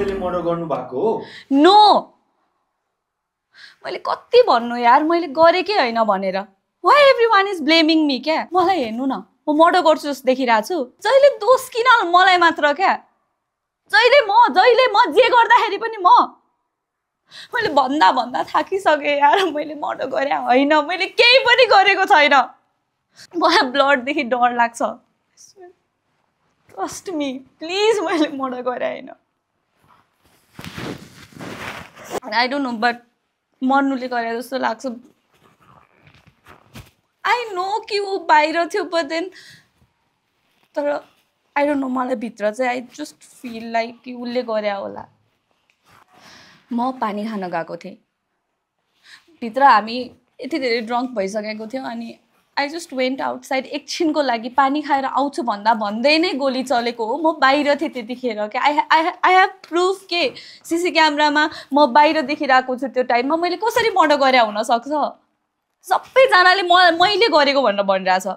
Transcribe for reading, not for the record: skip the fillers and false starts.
तपाईँले मर्डर गर्नु भएको हो? नो, मैले कति भन्नु यार, मैले गरेकै होइन भनेर। Why everyone is blaming me क्या? मलाई हेर्नु न, म मर्डर गर्छु जस्तो देखिरहेको छु। जहिले दोष किन मलाई मात्र क्या? जहिले म जे गर्दाखेरि पनि मैले भन्दा थाकिसकेँ यार, मैले मर्डर गरे होइन, मैले केही पनि गरेको छैन। मलाई ब्लडदेखि डर लाग्छ। ट्रस्ट मी प्लिज, मैले मर्डर गरे होइन। आई डोन्ट नो, बट मर्नुले गरे जस्तो लाग्छ। आई नो कि ऊ बाहिर थियो, बट देन तर आई डोन्ट नो, मलाई भित्र चाहिँ आई जस्ट फिल लाइक कि उसले गरे होला। म पानी खान गएको थिएँ, भित्र हामी यति धेरै ड्रङ्क भइसकेको थियौँ। अनि आई जस्ट वेन्ट आउटसाइड एकछिनको लागि पानी खाएर आउँछु भन्दै नै गोली चलेको हो। म बाहिर थिएँ त्यतिखेर क्या। आई हेभ प्रुफ के सिसी क्यामेरामा म बाहिर देखिरहेको छु त्यो टाइममा। मैले कसरी मर्डर गरे हुनसक्छ? सबैजनाले मैले गरेको भनेर भनिरहेछ।